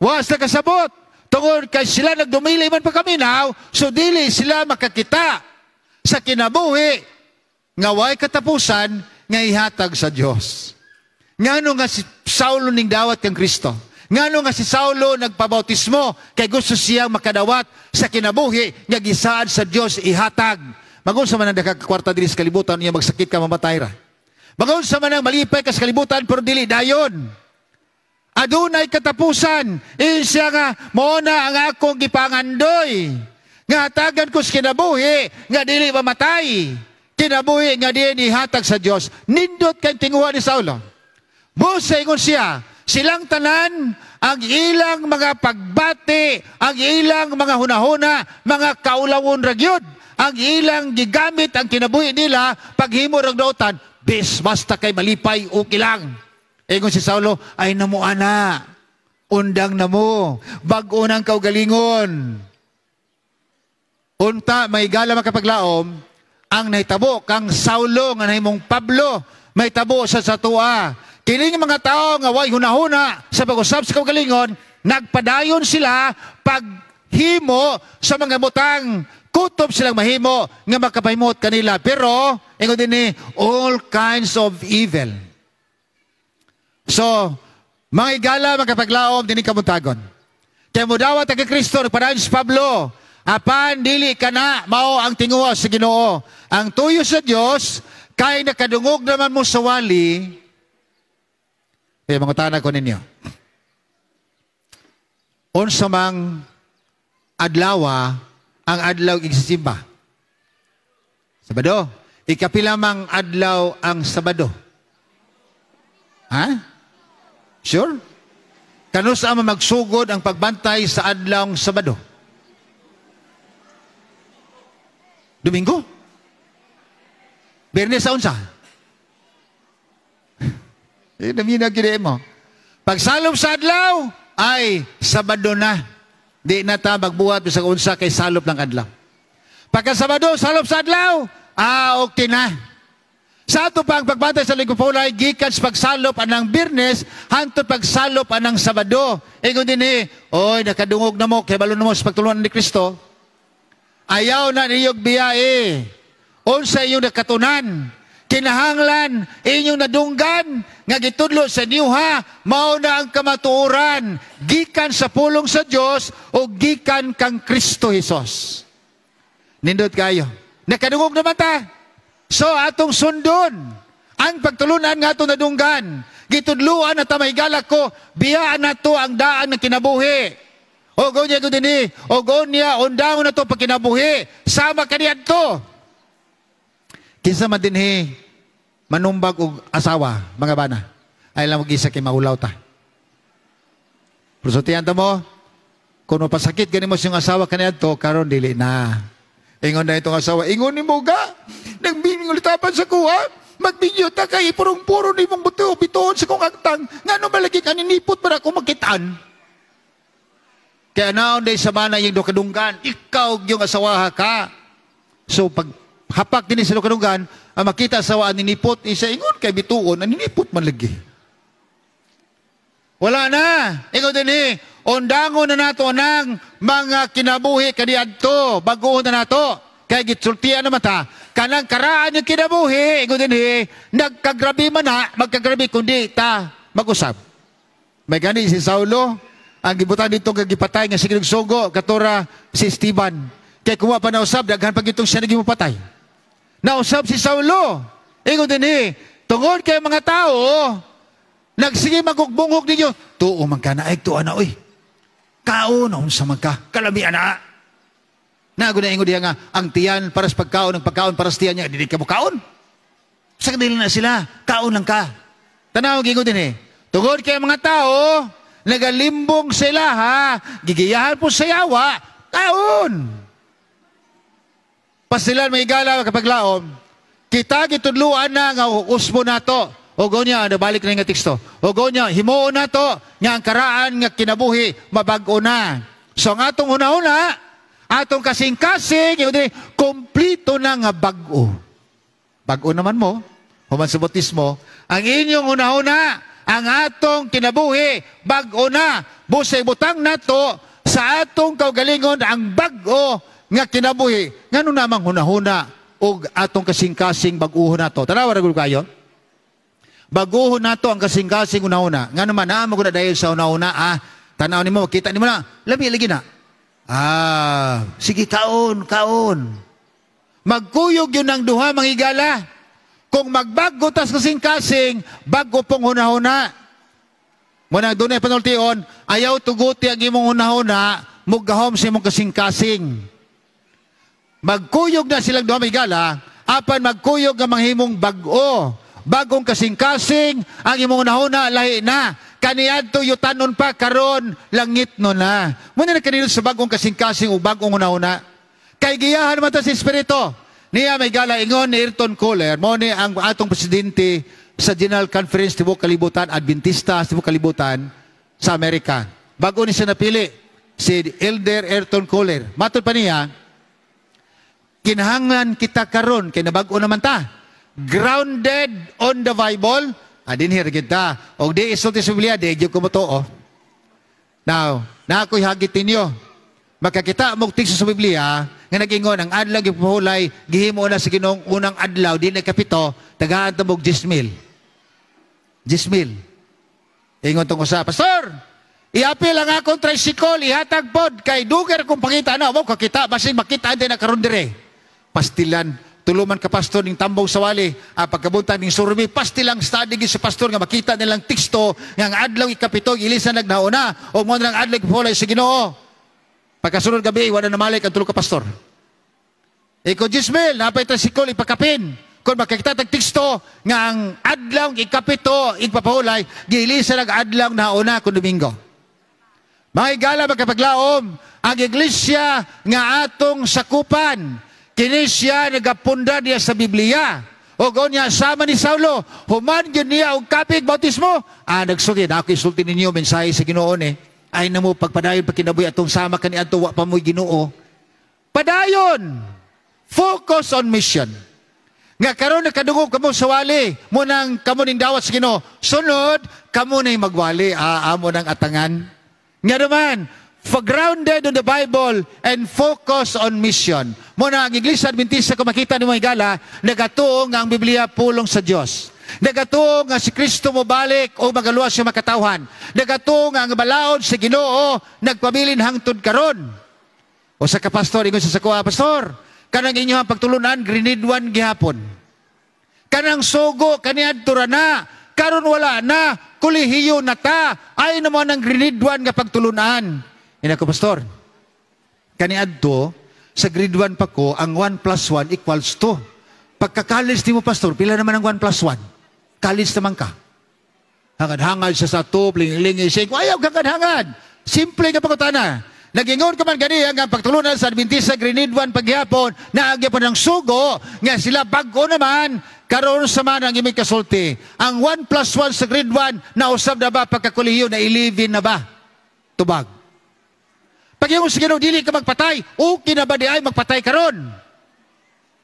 wa sila kasabot. Tungod kay sila nagdumili man pa kaminaw, so dili sila makakita sa kinabuhi nga way katapusan nga ihatag sa Dios. Ngano nga si Saulo ning dawat kang Kristo? Ngano nga si Saulo nagpabautismo kay gusto siyang makadawat sa kinabuhi nga gisaad sa Dios ihatag. Magun sa man ang kwarta diri sa kalibutan niya magsakit ka mamatay ra. Magun sa man ang malipay ka sa kalibutan pero dili dayon. Adunay katapusan. Siya nga mao na ang akong gipangandoy. Nga hatagan ko sa kinabuhi nga dili mamatay. Kinabuhi nga dili ihatag sa Dios. Nindot kay tinguha ni Saulo. Busa ingon siya, silang tanan ang ilang mga pagbati, ang ilang mga hunahuna, mga kaulawon ra gyud. Ang ilang gigamit ang kinabuhi nila paghimo rag dautan, bis basta kay malipay okay lang. Ingon si Saulo, ay namo ana, undang namo, bag-o nang kaugalingon. Unta may gala makapaglaom, ang nahitabo kang Saulo nga nahimong Pablo, may tabo sa satua. Kining mga tao nga way hunahuna sa pag-usab sa kaugalingon, nagpadayon sila paghimo sa mga butang. Kutob silang mahimo nga makapahimot kanila. Pero, ingon din ni, all kinds of evil. So, mga igala, makapaglaom, dinhi kamuntagon. Kaya mo dawat ang Kristo, nagpadayon si Pablo, apan dili ka na, mao ang tinguha sa Ginoo. Ang tuyo sa Dios, kay nakadungog naman mo sa wali. Kaya mangutana ko ninyo. Unsa mang adlawa ang adlaw igsisimba? Sabado. Ikapila mang adlaw ang Sabado? Ha? Sure? Kanus-a man magsugod ang pagbantay sa adlawng Sabado? Domingo? Biyernes sa unsa? Eh, namina gini mo. Pagsalop sa adlaw, ay Sabado na. Di na ta magbuhat bisag unsa kay salop ng adlaw. Pagka Sabado, salop sa adlaw, okay na. Sa ato pa ang pagbantay sa Linggo Pulay, gikan sa pagsalop anang Biyernes, hantod pagsalop anang Sabado. Ingon din eh, oy, nakadungog na mo, kay balo na mo sa pagtulunan ni Kristo. Ayaw na niyog biyae. Unsa inyong nakatunan? Kinahanglan inyong nadunggan nga gitudlo sa inyo ha, mao na ang kamatuoran gikan sa pulong sa Dios o gikan kang Kristo Hesus. Nindot kayo. Nakadungog naman ta. So atong sundon ang pagtulunan nga atong nadunggan. Gitudluan na ta mahigala ko, biyaan nato ang daan ng kinabuhi. O gonya ko dinhi, o gonya undangon na to pagkinabuhi. Sama kaniadto. Kinsa man dinhi manumbag og asawa, mga bana. Ay lang mag-isa kay maulaw ta. Pero ta mo, kung mapasakit gani mo siyang asawa kaniadto, karon dili na. Ingon na itong asawa, ingon ni mo ga, nagbingulitapan sa kuha, magbinyo ta kay purong-puro ni mong buto, bituon sa kong agtang, ngano malagi ka ninipot para ako makitaan. Kaya naon day sa bana yung dukadunggan, ikaw yung asawa ka. So pag hapak din sa dukadunggan, ang makita asawa ninipot, isa ingon kay bituon, naninipot man lagi. Wala na. Ikaw din eh. Undangon na nato ng mga kinabuhi kaniadto. Baguhon na nato. Kaya gitsultian naman ta. Kanang karaan yung kinabuhi. Ikaw din eh. Nagkagrabi man na. Magkagrabi kundi ta mag-usab. May gani si Saulo. Ang gibutan dito kagipatay nga sige sugo katura si Esteban. Kaya kung pa nausab, daghan pag itong siya naging mapatay. Nausab si Saulo. Ingon din eh, tungod kay mga tao, nagsige magugbunghog ninyo. Tuo man ka na, ay tuo na, oy. Kaon, unsa man ka, kalamian na. Nago na ingon diya nga, ang tiyan para sa pagkaon, ang pagkaon para sa tiyan niya, dili ka mo kaon. Sa kanila na sila, kaon lang ka. Tanaw, ingon din eh. Tungod kay mga tao, nagalimbong sila ha, gigiyahan po sa yawa, kaon. Pasilan may igala kapag laom, kita gitudluan na nga usbo nato. O niya, nabalik na nga teksto. O niya, himuon nato nga ang karaan nga kinabuhi mabag-o na. So ang atong una-una, atong kasing-kasing, yun din, kompleto na nga bag-o. Bag-o naman mo, human sa bautismo, ang inyong una-una, ang atong kinabuhi, bag-o na. Busay butang nato sa atong kaugalingon ang bag-o nga kinabuhi. Ngano namang hunahuna og atong kasing-kasing bag-uhon nato. Tanawa ra gud kayo. Baguhon nato ang kasing-kasing una-una. Ngano man naa mo gud dahil sa una-una, tanaw nimo, kita nimo na, labi lagi na. Sige kaon, kaon. Magkuyog yun ang duha mangigala. Kung magbago tas kasing-kasing, bago pong hunahuna. Muna dunay panultion, ayaw tuguti ang imong hunahuna, mugahom sa imong kasing-kasing. Magkuyog na silang duha mangigala, apan magkuyog ang manghimong bag-o. Bagong kasing-kasing, ang imong hunahuna lahi na. Kaniadto yutanon pa karon langit no na. Muna na kanino sa bagong kasing-kasing o bagong hunahuna. Kay giyahan man ta sa Espiritu. Niya may gala ingon ni Erton Kohler, mo ni ang atong presidente sa General Conference tibuok kalibutan, Adventista tibuok kalibutan sa Amerika. Bago ni siya napili si Elder Erton Kohler. Matod pa niya, kinahanglan kita karon kay nabag-o naman ta. Grounded on the Bible, dinhi ra kita. Og di isulti sa Biblia, di gyud ko motuo. Now, na ako'y hagit ninyo. Makakita mo teksto sa Biblia nga nag-ingon ang adlaw gipuhulay gihimo na sa Ginoong unang adlaw di na kapito, tagaan ta mog 10,000. 10,000. Ingon tong usa, "Pastor, iapil ang akong tricycle, ihatag pod kay duger kung pangita na mo kakita basin makita din na karon dire." Pastilan tuluman ka pastor ning tambong sa wali, pagkabuntag ning survey, pastilang study gid sa pastor nga makita nilang teksto nga ang adlaw ikapito ilisan nagnauna o mo nang adlaw gipuhulay sa Ginoo. Pagkasunod gabi, wala na malik ang tulo ka pastor. Iko 10,000, napay tricycle ipakapin. Kung makakita tag teksto nga ang adlaw ikapito igpapahulay, giilisan ang adlaw nauna kung Domingo. Mga igala magkapaglaom, ang iglesia nga atong sakupan, kini siya nagapunda niya sa Biblia. O niya sama ni Saulo, human gyud niya og kapig bautismo. Nagsulti, na ako isulti ninyo mensahe sa Ginoo ni. Ay na mo pagpadayon pag kinabuhi atong sama kani adto wa pa mo'y Ginoo. Padayon. Focus on mission. Nga karon nakadungog kamo sa wali, mo nang kamo ning dawat sa Ginoo. Sunod kamo nay magwali, amo nang atangan. Nga naman, for grounded on the Bible and focus on mission. Mo na ang Iglesia Adventista, kung makita nimo higala, nagatuo nga ang Biblia pulong sa Dios. Nagatuo nga si Kristo mobalik o magaluwas sa makatawhan. Nagatuo nga ang balaod sa Ginoo nagpabilin hangtod karon. O sa kapastor, ingon sa sakuha, "Pastor, kanang inyong pagtulunan, grenade 1 gihapon. Kanang sugo, kaniadto ra na. Karon wala na, kolehiyo na ta. Ay naman ang grade 1 nga pagtulunan." Ina ko, "Pastor, kaniadto, sa grade 1 pa ko, ang 1 plus 1 equals 2. Pagka-college ni mo, Pastor, pila naman ang 1 plus 1? College naman ka." Hangad-hangad siya sa 2, ling-ling, siya. Ayaw, hangad-hangad. Simple nga pagkutana. Nagingon ka man gani ang pagtulunan sa Adventista Grenade 1 paghihapon, naagya pa ng sugo, nga sila bago naman, karon sa man ang imig kasulti. Ang 1 plus 1 sa grade 1, nausab na ba pagkakuliyo na 11 na ba? Tubag. Pag yung sige dili ka magpatay, okay na ba di ay magpatay karon?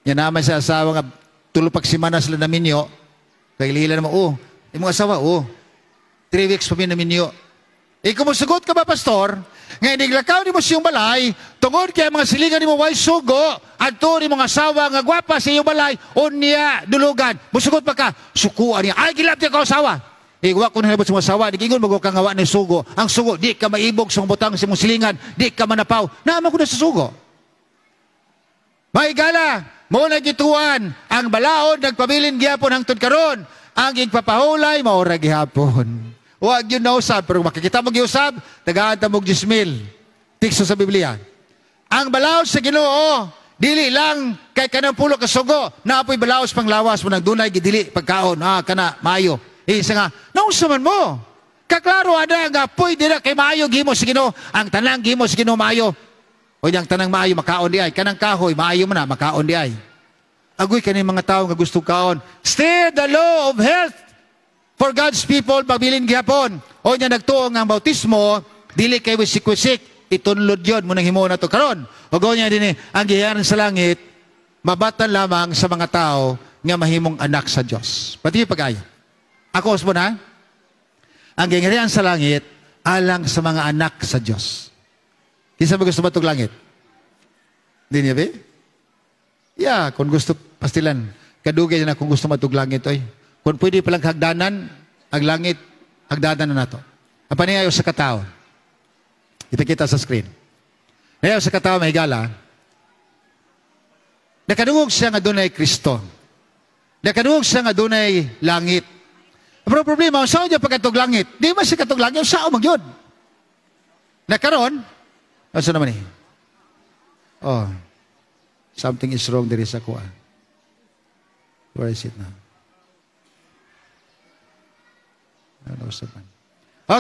Yan naman sa asawa nga, tulo pag simana sila naminyo, kay lila naman, oh, imong asawa, oh, 3 weeks pa mi naminyo. Ikaw, ka ba, pastor, nga iniglakaw nimo sa iyong balay, tungod kay ang mga silingan nimo way sugo, adto ni mga asawa nga gwapa sa iyong balay, unya dulugan. Musugot pa ka, sukuan niya. Ay, gilabti ka asawa. Igwa ko nahibot sa mga asawa, di ingon mo ka nga wa ni sugo. Ang sugo, di ka maibog sa butang sa imong silingan, di ka manapaw. Naama ko na sa sugo. Maigala, mo na gituan, ang balaod nagpabilin gihapon hangtod karon, ang igpapahulay mao ra gihapon. Wa gyud nausab, pero makikita mo giusab, tagaan ta mo 10,000. Teksto sa Biblia. Ang balaod sa Ginoo, dili lang kay kanang pulo ka sugo, naa poy balaod pang lawas mo nang dunay gidili pagkaon, kana maayo. Isa nga, naunsa man mo? Kaklaro ana nga pwede na kay maayo gihimo sa Ginoo, ang tanang gihimo sa Ginoo maayo. O yang tanang maayo makaon di ay, kanang kahoy maayo man na makaon di ay. Agoy kani mga tao nga gusto kaon. Still the law of health for God's people pabilin gihapon. O nya nagtuo nga ang bautismo dili kay wisik-wisik, itunlod yon mo nang himo na to karon. O niya dinhi ang gingharian sa langit mabatan lamang sa mga tao nga mahimong anak sa Dios. Pati pag-ayo. Ako usbo na. Ang gingharian sa langit alang sa mga anak sa Dios. Kinsa ba gusto matug langit? Di niya ba? Yeah, kung gusto pastilan, kadugay na kung gusto matug langit oy. Kung pwede palang hagdanan, ang langit, hagdanan na nato. Ang paniayo sa katao. Ipakita sa screen. Ngayon sa katao, may gala. Nakadungog siya nga dunay Kristo. Nakadungog siya nga dunay langit. Pero problema, saan niya pagkatog langit? Di man siya katog langit, saan man yun? Nakaroon, asa naman eh? Oh, something is wrong there sa kuha. Where is it now? Ano sa man?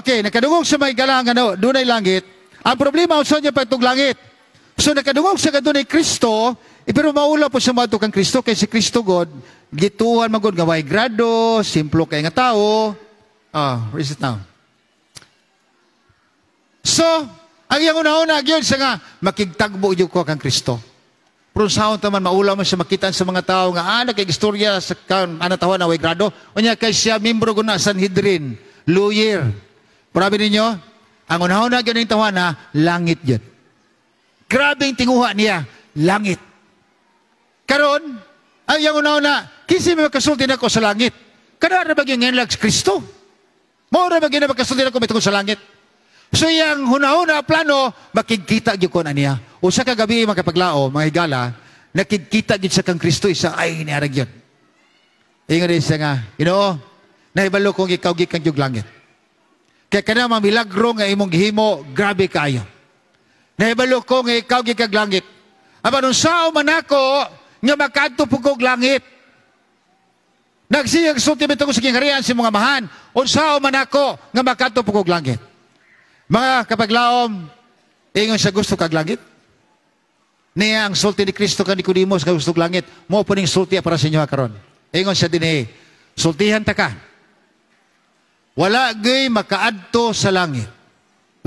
Okay, nakadungog sa may galang ano, dunay langit. Ang problema, saan niya pagtog langit? So nakadungog sa dunay Kristo, pero maula po siya maadto kang Kristo kay si Kristo God, gituan man gud nga way grado, simplo kay nga tao. Where is it now? So, ang iyang una-una gyud siya nga makigtagbo gyud ko kang Kristo. Pero sahon taman maula man siya makita sa mga tao nga kay istorya sa kan ana tawan na way grado. Unya kay siya membro guna Sanhedrin, lawyer. Grabe ninyo, ang una-una gyud ning tawana langit gyud. Grabe ang tinguha niya, langit. Karon, ang iyang una-una, kinsa may makasulti nako sa langit? Kada ra ba gyud nga Kristo? Mao ra ba gyud makasulti nako mitungod sa langit? So iyang huna-huna plano, makigkita gyud ko na niya. Usa ka gabi mga kapaglao, mga higala, nakigkita gyud sa kang Kristo isa ay niara gyud. Ingon din siya nga, Ginoo, nahibalo kong ikaw gikan gyud langit. Kay kana mga milagro nga imong gihimo, grabe kaayo. Nahibalo ko nga ikaw gikag langit. Apan unsao man ako nga makadto pud kog langit. Nagsiyag sulti bitong sa gingharian sa mga amahan, unsao man ako nga makadto pud kog langit. Mga kapaglaom, ingon siya gusto kag langit. Niya ang sulti ni Kristo kan Nicodemus nga gusto kag langit. Mo po ning sulti para sa inyo karon. Ingon siya dinhi, sultihan ta ka. Wala gay makaadto sa langit.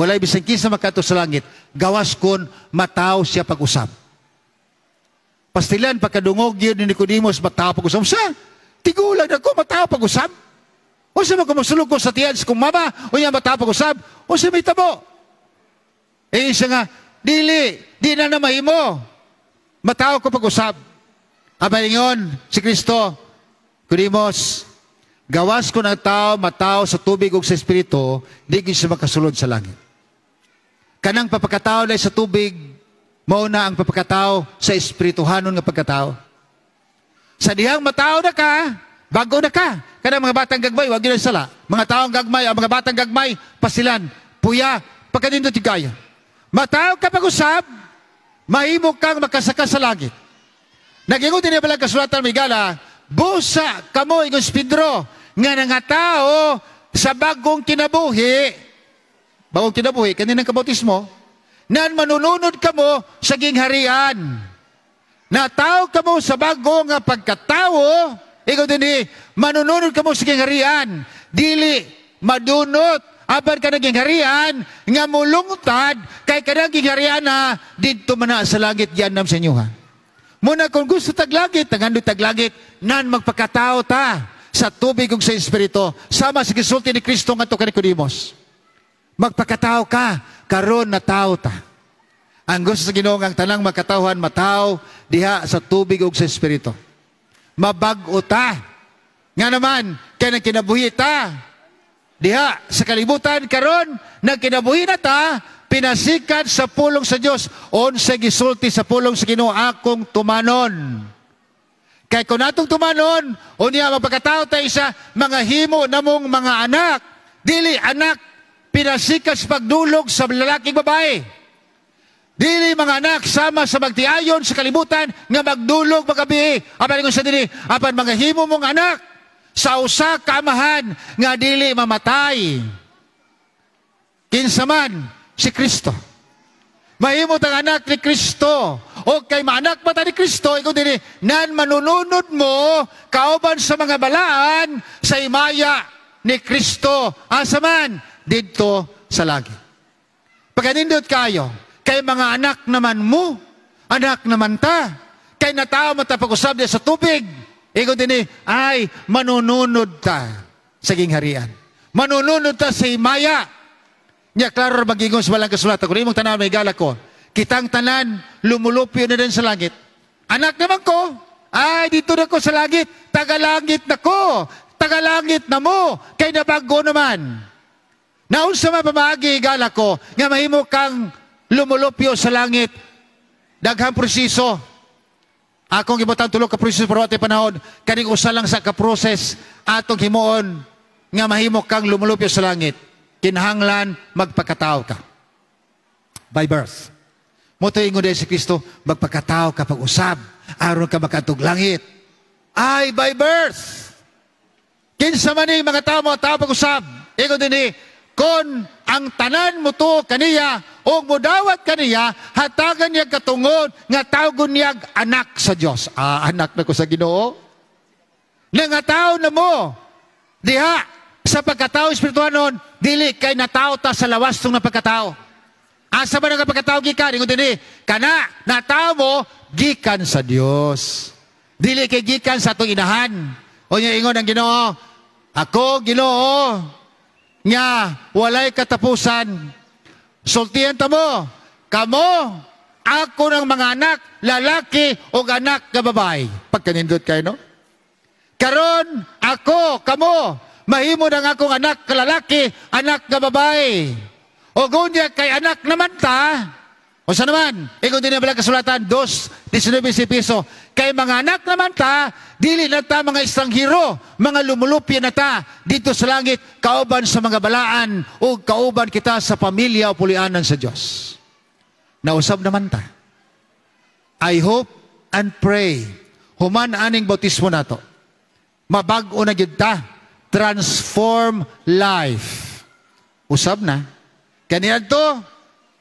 Wala bisan kinsa makaadto sa langit. Gawas kon mataw siya pag-usab. Pastilan pagkadungog yun ni Nicodemus mataw pag-usab. Sa tigulang ako mataw pag-usab. Unsa man kumusulog ko sa tiyan sa kong mama, unya mataw pag-usab, unsa may tabo? Eh siya nga, dili, di na na mahimo. Mataw ko pag-usab. Abay ingon, si Kristo, Nicodemus, gawas ko ng tao, mataw sa tubig ug sa espiritu, di gyud siya makasulod sa langit. Kanang papakatao na sa tubig, mao na ang papakatao sa espirituhanon nga pagkatao. Sa dihang matao na ka, bago na ka. Kanang mga batang gagmay, wag yun ang sala. Mga taong gagmay, ang mga batang gagmay, pasilan, puya, pagkanindot yung kaya. Matao ka pag-usab, mahimo kang makasaka sa langit. Nagingon din niya kasulatan, may gala, busa kamo, ingon si Pedro, nga nangatao sa bagong kinabuhi, kaninang kabautismo, nan manununod kamo sa gingharian. Natao kamo sa bagong nga pagkatao, ikaw din eh, manununod kamo sa gingharian. Dili madunot, apan ka naging harian, nga mulungtad, kay kanang gingharian na, didto man na sa langit yan nam sa inyo ha. Muna kung gusto taglangit, tangando taglangit, nan magpakatao ta sa tubig ug sa espiritu, sama sa gisulti ni Kristo ngadto kay Nicodemus. Magpakatao ka, karon na tao ta. Ang gusto sa Ginoo, ang tanang makatawhan mataw diha sa tubig ug sa Espiritu. Mabag-o ta. Nga naman, kay nagkinabuhi ta diha sa kalibutan, karon nagkinabuhi na ta pinasikat sa pulong sa Dios. Unsa gisulti sa pulong sa Ginoo, akong tumanon. Kay kung natong tumanon, unya magpakatao tayo sa mga himo namong mga anak. Dili anak pinasikat sa pagdulog sa lalaking babae. Dili mga anak sama sa magtiayon sa kalibutan nga magdulog magabi. Apan ingon sa dili, apan mga himo mong anak sa usa ka amahan nga dili mamatay. Kinsa man? Si Kristo. Mahimo tang anak ni Kristo. O kay maanak ba ta ni Kristo, ikaw dili, nan manununod mo kauban sa mga balaan sa himaya ni Kristo. Asa man? Didto sa langit. Pagkanindot kayo, kay mga anak naman mo, anak naman ta, kay natao mo ta pag-usab sa tubig, ikaw din ay manununod ta sa gingharian. Manununod ta sa himaya. Nya klaro magingon sa balang kasulatan. Kung imong tanaw, may gala ko, kitang tanan, lumulupyo na din sa langit. Anak naman ko, ay dito na ko sa langit, tagalangit na ko, tagalangit na mo, kay nabago naman. Naunsa man pamaagi, gala ko, nga mahimo kang lumulupyo sa langit? Daghang proseso. Akong gibutang tulo ka proseso pero atay panahon, kaning usa lang sa ka process atong himuon nga mahimo kang lumulupyo sa langit. Kinahanglan magpakatao ka. By birth. Mo to ingon si Kristo, magpakatao ka pag-usab aron ka makadtog langit. Ay, by birth. Kinsa man ni mga tao mo tao pag-usab? Ingon dinhi, kon ang tanan mo to kaniya o mudawat kaniya, hatagan niya katungod nga tawgon niya anak sa Dios. Ah, anak na ko sa Ginoo. Nga tao na mo diha sa pagkatao espirituanon, dili kay natao ta sa lawas tong napagkatao. Asa ba nga pagkatao gikan? Ingon dinhi, kana natao mo gikan sa Dios. Dili kay gikan sa atong inahan. O niya ingon ang Ginoo, ako Ginoo nga walay katapusan. Sultihan ta mo, kamo ako ng mga anak lalaki o anak nga babae. Pagkanindot kayo, no? Karon ako, kamo, mahimo ng akong anak ka lalaki, anak nga babae. O gunya kay anak naman ta, o sa naman, ikaw din na kasulatan, 2:19 si piso, kay mga anak naman ta, dili na ta mga estranghero, mga lumulupya na ta dito sa langit, kauban sa mga balaan, o kauban kita sa pamilya o pulianan sa Diyos. Nausab naman ta. I hope and pray, human aning bautismo nato, mabag-o na gyud ta, transform life. Usab na. Kaniadto,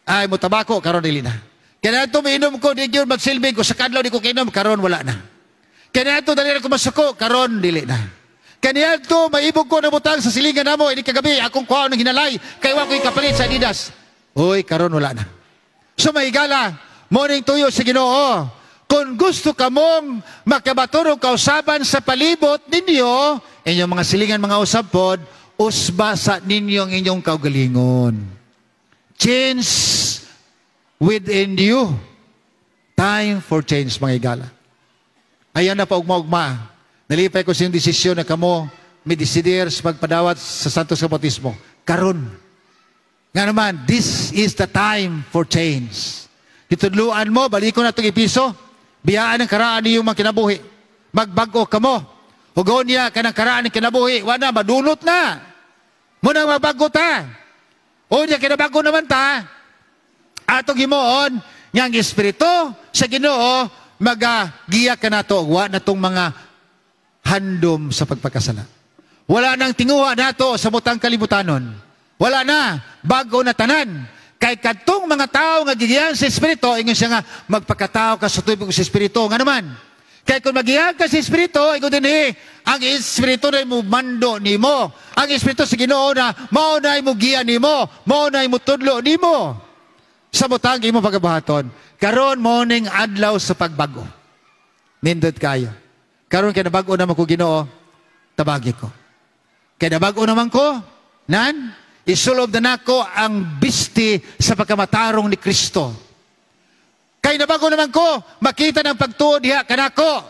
ay mo tabako, karon dili na. Kaniadto miinom ko, di gyud magsilbi ko sa kadlaw di ko kainom, karon wala na. Kaniadto dali ra ko masuko, karon dili na. Kaniadto maibog ko na butang sa silingan namo ini kagabi akong kuhaon ng hinalay kay wa ko'y kapalit sa Adidas. Uy, karon wala na. So mahigala, morning tuyo sa Ginoo. Kung gusto ka mong makabaton og kausaban sa palibot ninyo, inyong mga silingan, mga usab pod, usba sa ninyong inyong kaugalingon. Change within you. Time for change, mga igala. Ayan na pa ugma-ugma. Nalipay ko sa iyong desisyon na kamo may desidir sa pagpadawat sa Santos Bautismo. Karon. Nga naman, this is the time for change. Gitudluan mo, balikon na itong Episo, biyaan ang karaan niyong mga kinabuhi. Magbag-o kamo. Hugon niya ka ng karaan ng kinabuhi. Wala, madunot na. Muna mabago ta. O niya, kinabago naman ta. Atong himuon, nga ang Espiritu sa Ginoo, magagiya ka na to. Wa na tong mga handom sa pagpakasala. Wala nang tinguha nato sa butang kalibutanon. Wala na. Bago na tanan. Kay kadtong mga tao nga gigiyan sa Espiritu, ingon siya nga, magpakatao ka sa tubig sa Espiritu. Nga naman, kay kung magiyan ka sa Espiritu, ingon din eh, ang Espiritu na mo mando nimo. Ang Espiritu sa Ginoo na, mao na mo giya nimo, mao na mo tudlo nimo. Sa butang imo pagabuhaton. Karon morning adlaw sa pagbago. Nindot kayo. Karon kay nabag-o naman ko Ginoo, tabagi ko. Kay nabag-o naman ko, nan, Isulob na nako ang bisti sa pagkamatarong ni Kristo. Kay nabago naman ko, makita ng pagtuo diha kanako.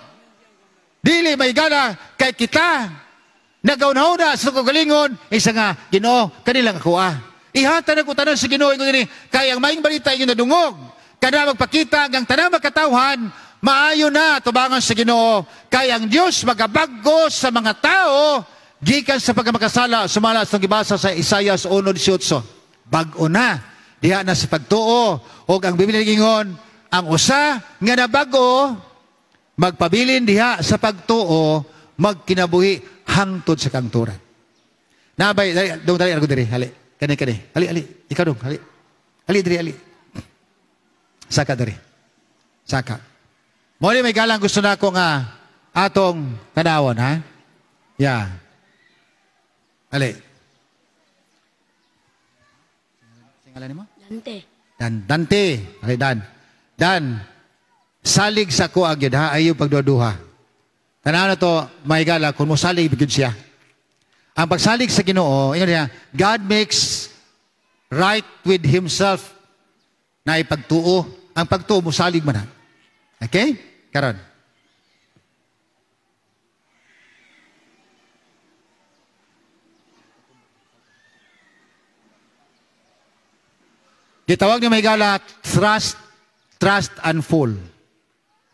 Dili may gala kay kita. Nagauna-una sa kagalingon, isa nga, Ginoo, kanilang ako ah. Ihata na ko tanan sa Ginoo, ingon ini, kay ang maayong balita inyo nadungog. Kada magpakita ang tanang makatawhan, maayo na tubangan sa Ginoo. Kay ang Dios magabag-o sa mga tao, gikan sa pagkamakasala, sumala sa gibasa sa Isaias 1:18. Bag-o na, diha na sa pagtuo. Og ang Biblia ingon, ang usa nga nabag-o, magpabilin diha sa pagtuo, magkinabuhi hangtod sa kangturan. Nabay, dali, dong dali, ako diri, hali. Kani, kani. Hali, hali. Ikaw dong, hali. Hali, diri, hali. Saka diri. Saka. Mo ni may galang gusto na ako nga atong tanawon, ha? Yeah. Hali. Singalan nimo? Dante. Dan, Dante. Hali, Dan. Dan, salig sa ko agyud ha, ayo pagduha. Tanaw na to, may gala, kung mosalig, bigod siya. Ang pagsalig sa Ginoo, ingon niya, God makes right with Himself na ipagtuo. Ang pagtuo, mosalig man na. Okay? Karon. Gitawag ni may gala, trust, trust and full.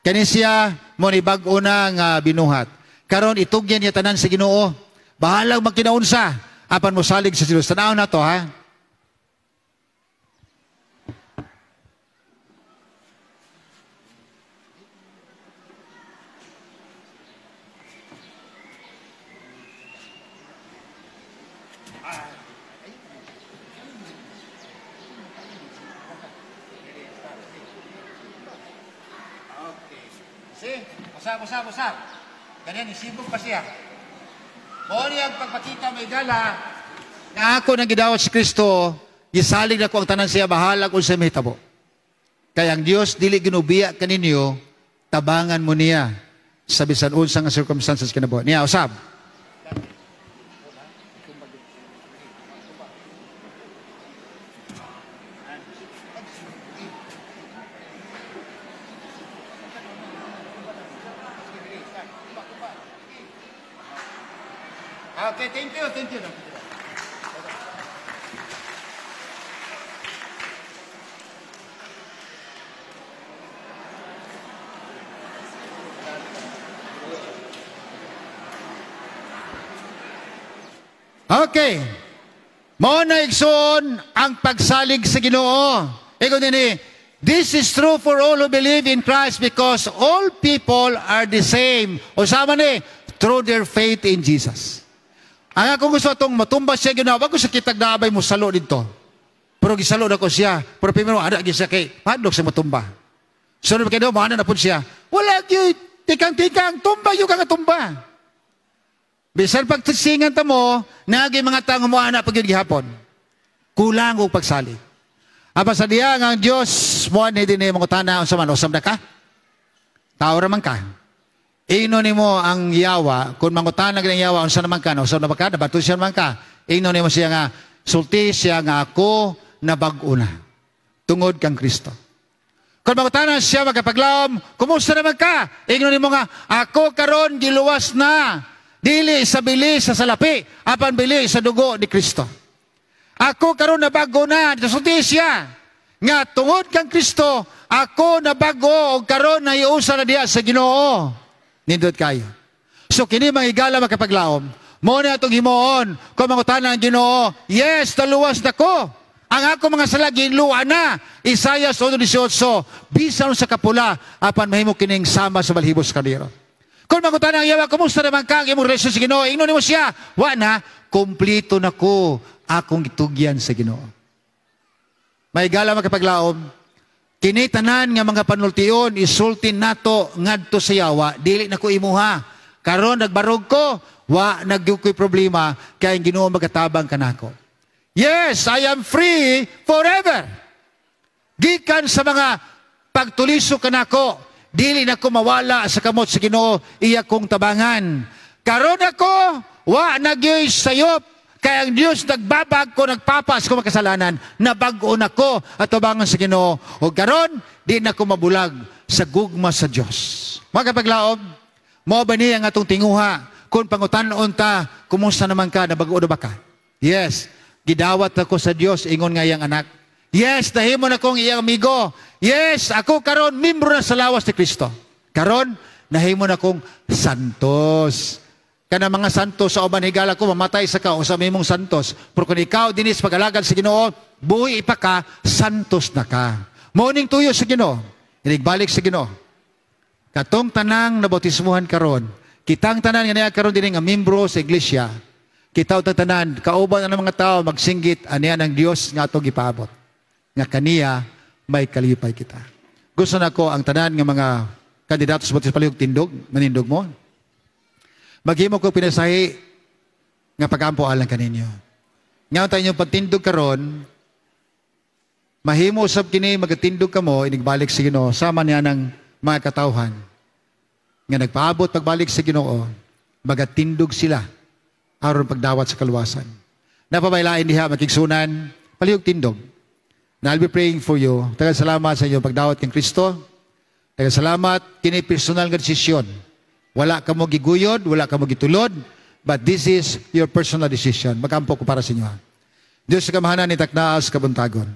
Kani siya mo ni bag-o na nga binuhat. Karon itugyan niya tanan sa Ginoo. Bahalag magkinaunsa apan mosalig sa Dios. Tan-aw na to ha. Usap, usap, usap. Ganyan, isibog pa siya. Mao ni ang pagpakita may gala na ako nang gidawat si Kristo, gisalig na ko ang tanan siya, bahala kung sa mahitabo. Kaya ang Dios dili ginubiya kaninyo, tabangan mo niya sa bisan unsa nga circumstances kinabuhi. Niya, usab. Okay, thank you, thank you. Okay. Mao na igsoon ang pagsalig sa Ginoo. Ikaw din, this is true for all who believe in Christ because all people are the same. O sama ni, through their faith in Jesus. Ang akong gusto itong matumba siya, ginawa ko sa kitag na abay mo salo dito. Pero gisalo na ko siya. Pero primero, ada siya kay, padlok siya matumba. So, kaya daw, maana na po siya. Wala, tikang-tikang, tumba, yung kang tumba. Bisan pagtisingan ta mo, nagi mga tao mo ana pag yun gihapon. Kulang og pagsali. Apa sa diya nga ang Dios mo ni dinhi mangutana unsa man usab na ka? Tao ra man ka. Ingno nimo ang yawa, kung mangutana gyud ang yawa unsa naman ka, usab na ba ka, nabato siya man ka. Ingno nimo siya nga sulti siya nga ako nabag-o na tungod kang Kristo. Kung mangutana siya magkapaglawom, kumusta naman ka? Ingno nimo nga ako karon giluwas na. Dili sa bili sa salapi, apan bili sa dugo ni Kristo. Ako karon nabago na, sulti siya nga tungod kang Kristo, ako nabago og karon naiusa na diha sa Ginoo. Nindot kayo. So kini mga higala makapaglaom, mo na atong himuon kung mangutana ang Ginoo, yes, taluwas na ko. Ang ako mga sala giluwa na. Isaias 1:18, bisan sa kapula apan mahimo kining sama sa balhibos kaniro. Kung mangutana ang yawa, kumusta naman ka ang imong relasyon sa Ginoo? Ingnon nimo siya, wa na, kompleto na ko akong gitugyan sa Ginoo. May gala makapaglaom, kini tanan nga mga panultion isulti nato ngadto sa yawa, dili na ko imuha. Karon nagbarog ko, wa nagyud ko'y problema kay ang Ginoo magatabang kanako. Yes, I am free forever. Gikan sa mga pagtuliso kanako, dili na ko mawala sa kamot sa Ginoo, iya kong tabangan. Karon ako, wa nagyoy sayop, Kay ang Dios nagbabag ko, nagpapas ko makasalanan, nabag-o na ko at tubangan sa Ginoo. O karon di na ko mabulag sa gugma sa Dios. Mga kapaglaom, mao ba niya ang atong tinguha kung pangutan-on ta, kumusta naman ka, nabag-o na ba ka? Yes, gidawat ako sa Dios ingon nga iyang anak. Yes, nahimo na kong iyang amigo. Yes, ako karon membro na sa lawas ni Kristo. Karon nahimo na kong santos. Kana mga santos sa uban higala ko mamatay sa ka sa mimong santos. Pero kung ikaw dinis pagalagad sa Ginoo, buhi pa ka, santos na ka. Mao ning tuyo sa Ginoo. Inigbalik sa Ginoo. Katong tanang nabautismuhan karon, kitang tanan nga niya karon dinhi nga membro sa iglesia, kita utang tanan kauban ang mga tao magsinggit aniya ng Dios nga atong gipaabot. Nga kaniya may kalipay kita. Gusto nako ang tanan nga mga kandidato sa bautismo palihog tindog, manindog mo. Maghimo ko pinasahi nga pagampo alang kaninyo. Nga tayo inyong pagtindog karon, mahimo usab kini magatindog kamo inigbalik sa Ginoo sama niya ng mga katawhan nga nagpaabot pagbalik sa Ginoo, magatindog sila aron pagdawat sa kaluwasan. Napabaylain diha makigsunan, palihog tindog. Na I'll be praying for you. Tagal salamat sa inyong pagdawat kang Kristo. Tagal salamat kini personal nga desisyon. Wala ka mo giguyod, wala ka mo gitulod, but this is your personal decision. Magampo ko para sa inyo. Diyos sa kamahanan ni taknaas kabuntagon.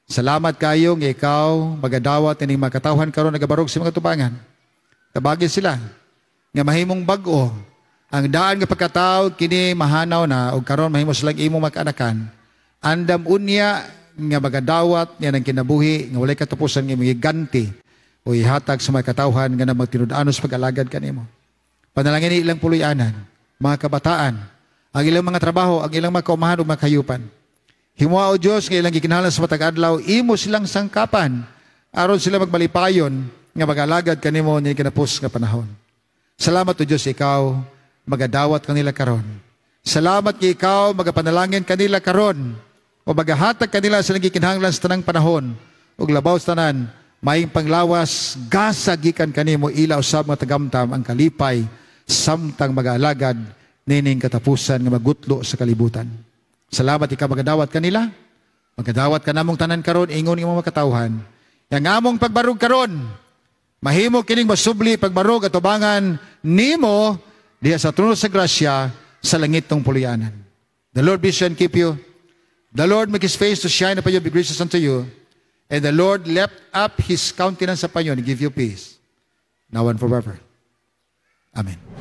Salamat kayo nga ikaw magadawat ining mga katawhan karon nagabarog sa mga tubangan. Tabagi sila nga mahimong bag-o ang daan nga pagkatao kini mahanaw na ug karon mahimo silang imong makaanakan. Andam unya nga magadawat niya ng kinabuhi nga walay katapusan nga imong giganti o ihatag sa mga katawhan nga na magtinud-anos pag-alagad kanimo. Panalangin ilang puloy-anan, mga kabataan, ang ilang mga trabaho, ang ilang mga kaumahan ug mga kayupan. Himoa o Dios nga ilang gikinahanglan sa matag adlaw, imo silang sangkapan aron sila magbalipayon nga mag-alagad kanimo ni kinapos nga panahon. Salamat o Dios, ikaw magadawat kanila karon. Salamat kay ikaw magapanalangin kanila karon o magahatag kanila sa gikinahanglan sa tanang panahon ug labaw sa tanan maayong panglawas gasa gikan kanimo ila usab nga tagamtam ang kalipay samtang mag-alagad nining katapusan nga magutlo sa kalibutan. Salamat ikaw magadawat kanila. Magadawat ka namong tanan karon ingon imong makatawhan. Yang among pagbarug karon mahimo kining masubli pagbarug at tubangan nimo diha sa trono sa grasya sa langit tong puloy-anan. The Lord bless you and keep you. The Lord make His face to shine upon you, be gracious unto you. And the Lord lift up His countenance upon you and give you peace, now and forever. Amen.